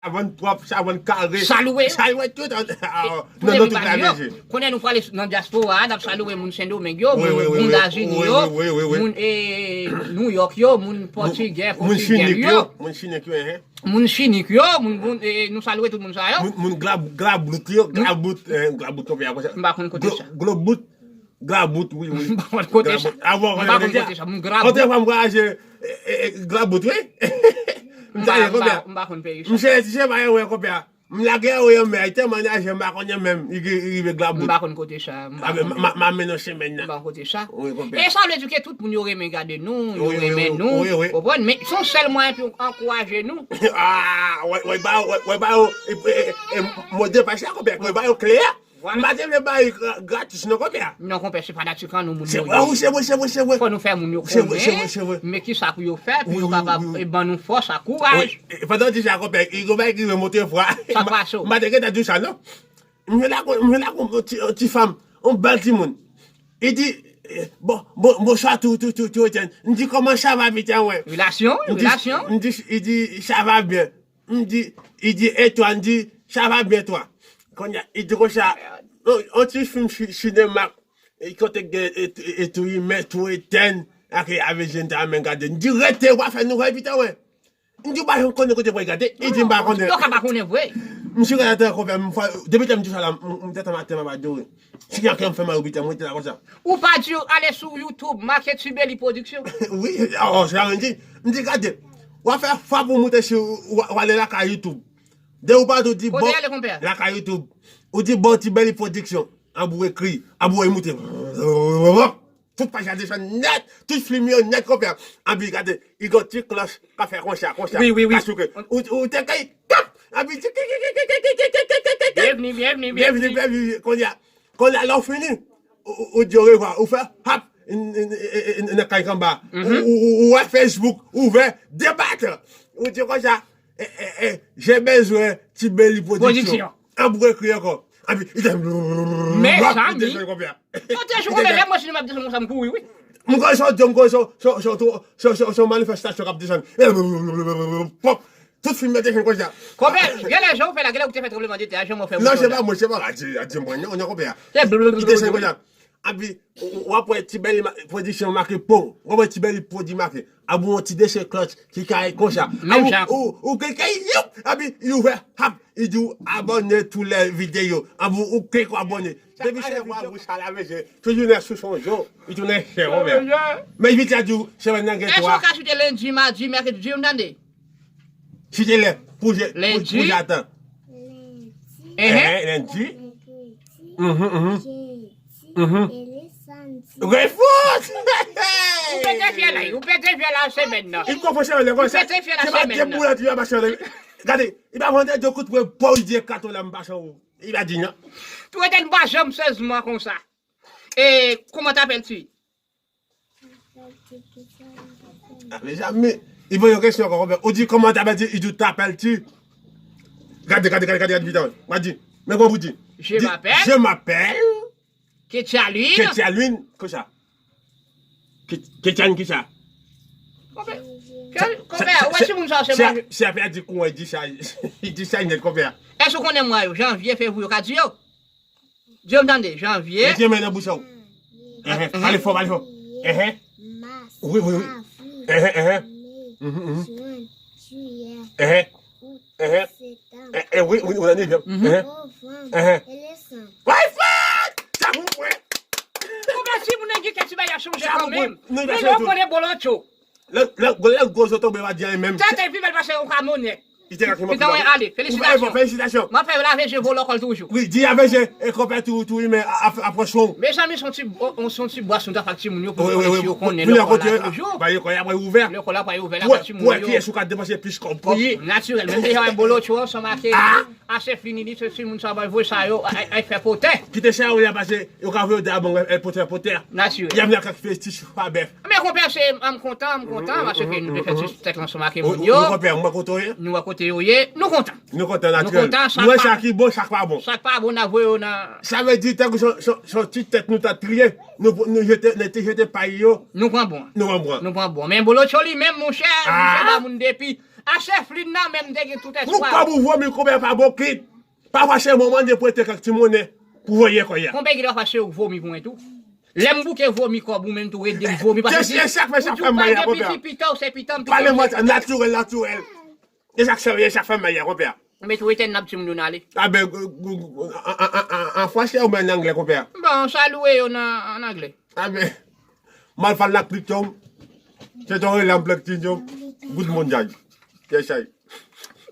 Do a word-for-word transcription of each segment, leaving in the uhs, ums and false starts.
Chavannes pwòp, Chavannes kare. Salouwe yo. Salouwe tout. Nan, nan tout la vye. Konnen nou prale nan dyaspora a, n ap salouwe moun Sendomeng yo, moun Etazini yo, moun Nouyòk yo, moun Pòtigè, Pòtigè yo. Moun Chinik yo, moun Chinik yo, enhen. Moun Chinik yo, moun, moun, e, nou salouwe tout moun sa yo. Moun, moun Glablout yo, Glablout, enhen, Glablout konpè a konsa. M pa konn kote sa. Globout, Glablout, wi, wi. M pa konn kote sa. M pa konn kote sa, moun Glablout. Antre fwa m vwayaje, e, e, e, Glablout, wi. M pa, m pa, m pa konn peyi sa. Msye, ti cheva yo, wè, konpè a. M lage yo, yo, men, tèlman naje, m pa konnen menm, li rive Glablout. M pa konn kote sa, m pa konnen. M a mennen w chemen nan. M pa konn kote sa. Wi, konpè. E sa vle di ke tout moun yo renmen gade nou, yo renmen nou, konprann? Men se yon sèl mwayen pou yo ankouraje nou. Ah, wè, wè, ba yo, wè, wè, ba yo, e, e, e, mo de pas la, konpè, wè, ba yo kle a. M pa te vle bay gratis non, konpè. Non, konpè, se fanatik an nou, moun yo ye. Se vre, se vre, se vre. Fò nou fè moun yo konnen, men kisa pou yo fè, pou yo kapab, e, ban nou fòs ak kouraj. E, pandan w di sa, konpè, Igo bay ki monte fwa. Sa k pase w? M pa te gentan di w sa, non. M jwenn ak, m jwenn ak yon ti, yon ti fanm, yon bèl timoun. Li di, e, bon, bon, bonswa, tou, tou, tou, tou, Etienne. M di, comment ça va, vite, ouais. Relasyon, relasyon. M di, li di, ça va bien. M di, li di, et toi? M di, ça va bien, toi. Kounye a, li di konsa, yon, yon ti fim si-, sinema, e kote gen, e, e, e tou, men tou etèn, ak ave jèn ta men gade. M di, rete, w a fè nouvèl pita, wè. M di, w pa janm konnen kote pou gade. Li di, m pa konnen. Yo ka pa konnen vre. M sou gade atè konpè, m fwa, depi lè m di sa la, m, m, tèt an maten, m ap adore. Si gen anken m fè mal ou pita, m rete la konsa. Ou pa di, ale sou YouTube, make Tibeli Production. Wi, oh, se sa m di. M di, gade, w a fè fwa pou moute si w, w a, w ale lakay YouTube. De ou pa tou di, bon, lakay YouTube. Ou di, bon, Tibeli Production. Anpi w ekri, anpi w moute. Tout paj la desann nèt, tout flim yo nèt, konpè. Anpi gade, li gon ti klòch k ap fè konsa, konsa. Wi, wi, wi. Ka souke. Ou, ou te kay, kap! Anpi ti, byenvni, byenvni, byenvni, byenvni. Kounye a, kounye a, lè w fini, ou, ou, ou di orevwa, ou fè, hap, nan kay kanba. Ou, ou, ou, ou wè Facebook, ouvè, debate. Ou di konsa, e, e, e, j'ai besoin Tibeli Production. Production. Anpi w ekri ankò. Anpi, li te, mezanmi, li desann konpè a. Yo te jou konpè, lè mwen sinema ap desann konsa, m kouri, wi. M kwè se yon, m kwè se yon, se yon, se yon, se yon, se yon, se yon manifestasyon k ap desann. Pòp! Tout fim yo desann konsa. Konpè, genlè jan ou fè la, genlè ou te fè tranblemanntè a, jan mwen fè. Non, se pa mwen, se pa Adye, Adye mwen, non, non, konpè a. Li desann konsa. Anpi, w, w ap wè Tibeli ma-, Production make pon. W ap wè Tibeli Production make. Anpi yon ti dese klòch ki kay konsa. Menm jan. Ou, ou, ou kay, kay, youp! Anpi, li ouvè, hap! Li di w abòne tou lè videyo. Anpi, ou kay, ou abòne. Depi se vwa wouch a la, mesye, toujou nan sou son jo. Li tounen chè, konpè. Men vit la di w, semèn nan gen twa. Èske w ka chite lendi, madi, mèkredi, di m tande? Chite lè, pou je, pou, pou je atan. Lendi, mèkredi, jedi, vandredi, e le samdi. Refòs! Ou pete fyèl la, ou pete fyèl la semèn nan. Li konprann semèn nan konsa. Ou pete fyèl la semèn nan. Se pa de boulèt li a mache anlè. Gade, li pa vande de kout pwen pou li di kato la m pa san ou. Li pa di non. Tou ete n pa janm sèz mwa konsa. E, comment t'appelles-tu? Ah, mezanmi, li poze yon kesyon ankò, konpè. Ou di comment t'appelles-tu, li di t'appelles-tu. Gade, gade, gade, gade, gade videyo. Mwen di, men kòman pou di? Je m'appelle. Je m'appelle. Ketialwin. Ketialwin, konsa. Ke-, Ketialwin, kisa? Konpè, ke, konpè, ou wè timoun sa yo se manje. Se apre a di kouran, li di sa, li di sa nèt, konpè. Èske ou konnen mwa yo? Janvye, fevriye, ou ka di yo? Di yo m tande, janvye. Mete men nan bouch ou. Enhen, pale fò, pale fò. Enhen. Wi, wi, wi. Enhen, enhen. Mhm, mhm. Enhen. Enhen. E, e, wi, wi, wi, nan dezyèm. Mhm. Enhen. Enhen. Wi, fòt! Sa pou mwen. Ou vle si moun nan gen kè ti bagay a chanje kanmenm. Men lè w konnen bolotcho. Lè, lè, lè gwo zo tonbe, pa di anyen menm. Tèt li pi bèl pase yon kamyonèt. Li te ka kouman. Pitan, ale, felisitasyon. Felisitasyon. M ap fè lave je volo kòl toujou. Wi, di lave je, e konpè tou, tou imen a, a, apwòch ou. Mezanmi, se yon ti, o, o, se yon ti bwasyon ta fè ak timoun yo pou yo konnen lekòl la toujou. Lekòl la pral ouvè. Lekòl la pral ouvè la pou timoun yo. Pou wè kiyès ou ka depanse plis kòb. Wi, natirèl. Menm deja wè bolotcho ansanm ak, a, se fini, li se timoun sa bay voye sa yo, ay, ay fè potè. Kite sa yo la pase, yo ka voye de abon, e, potè, potè. Natirèl. Y a vle ak fè ti chou pa bèf. Men konpè, se, m kontan, m kontan, paske nou te fè ti tèt ansanm ak moun yo. Wi, konpè, mwen kote w ye. Nou wè kote yo ye, nou kontan. Nou kontan, natirèl. Nou kontan, nou wè sa ki bon, sa k pa bon. Sa k pa bon, n a voye yo nan. Sa vle di, tankou se, se, se ti tèt nou ta triye, nou, nou jete, nou te jete pay yo. Nou pran bon. Nou pran bon. Nou pran bon. Men bolotcho li menm, monchè, misye ba moun depi A chèf lin nan, men m te gen tout espwa. Pou kòb ou vomi, konpè, pa bokit. Pafwa se mwen mande prete kèk ti monnen pou voye kòb la. Konpè, gen dwa fwa se ou k vomi pou mwen tou. Lè m bouke vomi kòb ou menm tou, ede m vomi. Paske e sa k fè sa fè m mal la, konpè. Piti pita ou se pita m, piti ou se pita m. Pale mwen natirèl, natirèl. E sa k fè, e sa k fè m mal la, konpè. Mete w etèn n ap di moun yo n ale. A ben, an fwansè oubyen an anglè, konpè? Bon, salué yo nan, an anglè. A ben, m al fè l nan Krypton. Se ton relam plek ti yo. Good morning. Kè chay.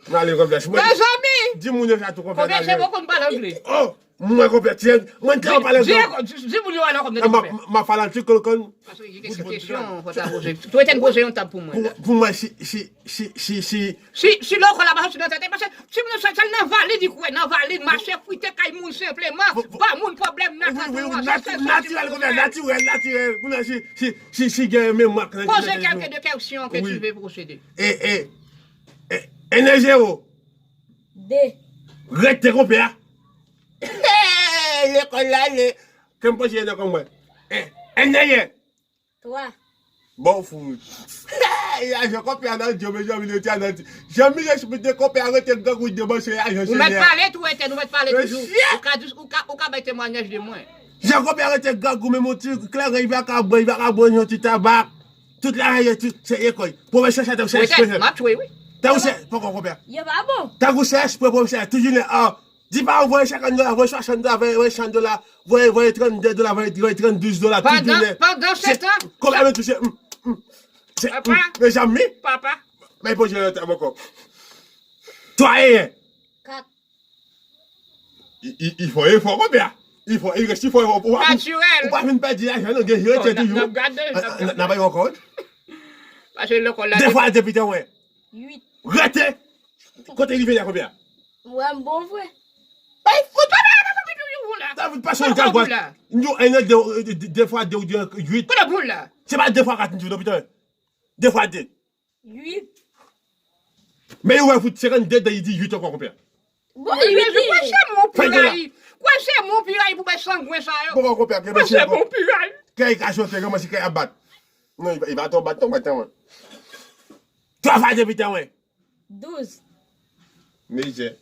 M ale konpè. Mezanmi! Di moun yo sa tou, konpè. Konpè, se bon konn pale anglè. Oh! Mwen konpè, ti, mwen te pale anglè. Di moun yo ale konpè, konpè. M ap fè l an ti kolkon. Paske gen kesyon, kesyon, fò ta poze. Tou etèn poze yon tab pou mwen. Pou, pou mwen, si, si, si, si, si. Si, si lòkò la pa soti nan tèt, paske si moun sa, sa nan valid, li kwè nan valid, mache frite kay moun senpleman, ba moun pwoblèm nan kay moun, sa sèl soti natirèl, konpè, natirèl, natirèl. Pou mwen, si, si, si, si gen menm mak nan. Poze kèlke de kesyon ke tu veux posede. E, e, e, e, ene zewo. De. Rete konpè a. Lekòl la, le. Ke m poze nan kò mwen. E, ene ye. Twa. Bon, fou. Lajan konpè a nan djo, men jan mi rete a nan djo. Jan mi rete konpè a rete grangou depanse lajan. Ou mèt pale tou, etèn, ou mèt pale toujou. Ou ka di, ou ka, ou ka bay temwayaj de mwen. Jan konpè a rete grangou, men mon ti kleren, li pa ka bwè, li pa ka bwè yon ti tabak. Tout lajan, tout, se ekòl. Pwofesè sa te chèche. M ap tchwe, wi. Tankou se, poko konpè. Yo pa bon. Tankou se espre pwofesè, toujou lè, ah, Di pa ou voye senkant dola, voye swasant dola, voye, voye san dola, voye, voye trannde dola, voye, voye tranndouz dola, tout jounen. Pandan, pandan se tan. Konbyen moun touche? M, m, se, m, mezanmi. Papa. Bay poze nan tab ankò. Twa e yen. Kat. I, i, i fò efò konbyen? I fò, i resi fò efò pou ou pa vin pèdi lajan non, gen jere toujou. N ap gade, n ap gade. N ap bay ankò. Pase lekòl la. De fwa de pitan wè. Uit. Rete! Kote li vini a konbyen? Mwen m bon vre. Bay fout pa la, pa fout la. David pase yon gagwat. Yo, en de, de, de fwa de ou di uit. Kote boul la? Se pa de fwa kat nou di non, pitan. De fwa de. Uit. Men yo wè fout senkannde de, li di uit ankò konbyen? Bon, uit. Kwè se mwen ou pi rayi. Kwè se mwen ou pi rayi pou bay sangwen sa yo. Bon, konbyen? Kwè se mwen ou pi rayi. Kè li ka chote, kòman si kè ap bat? Non, li pa, li pa twò bat non, bat non. Twa fwa de pitan wè. Douz. Mizè.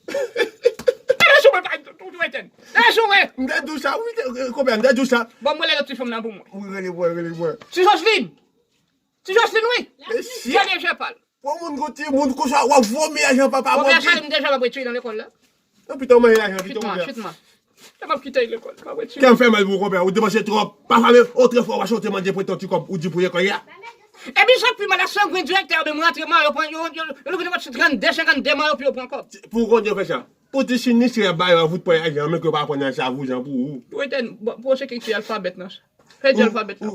Tande sou mwen, pa tou tou etèn. Tande sou mwen. M te di w sa, wi, te, e, konbyen, m te di w sa. Bon, mwen lè lòt ti fanm nan pou mwen. Wi, rele mwen, rele mwen. Ti Joseline. Ti Joseline, wi. Mesye. Gade je pal. Pou moun gon ti moun konsa, w ap vomi lajan papa. Konbyen sa m deja m ap retire nan lekòl la? Non, pitan w manje lajan, pitan w manje. Chit mwen, chit mwen. Chit mwen. Lè m ap kite lekòl, m ap retire. Kè m fè mal pou konbyen, ou depanse twòp. Pa fè otrefwa, w pa chante mande pretan ti kòb, ou di pou lekòl la. Epi sa k pi mal la, sangwen direktè yo menm rantre man yo pran, yo, yo, yo louvri nenpòt trannde, senkannde man yo pou yo pran kòb. Pou konbyen yo fè sa? Pou ti sinistre y ap ba yo, vout pran lajan, men ke yo pa pran nan sa voujan pou ou. Yo etèn, bon, pou se ki ti alfabèt nan sa. Fè di alfabèt la.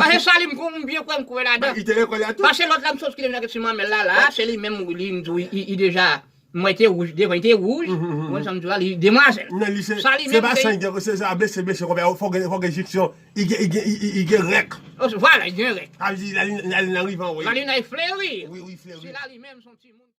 Paske Salim, kon m byen kwè m kwè ladan. Li te lekòl la tou. Paske lòt la m sot kite m nan ti manmèl la, la, se li menm, li, li, li deja. Mwen te wouj, devan li te wouj. Mwen, sa m di la, li demwazèl. Nan lise, se pa san, se, se A B C, B C, konbyen, fò gen, fò gen diksyon. Li gen, li gen, li, li, li gen rèk. Vwala, li gen rèk. Sa vle di, lalin, lalin nan rive anwo. Lalin nan fleri. Wi, wi, fleri. Se lalin menm, se yon timoun.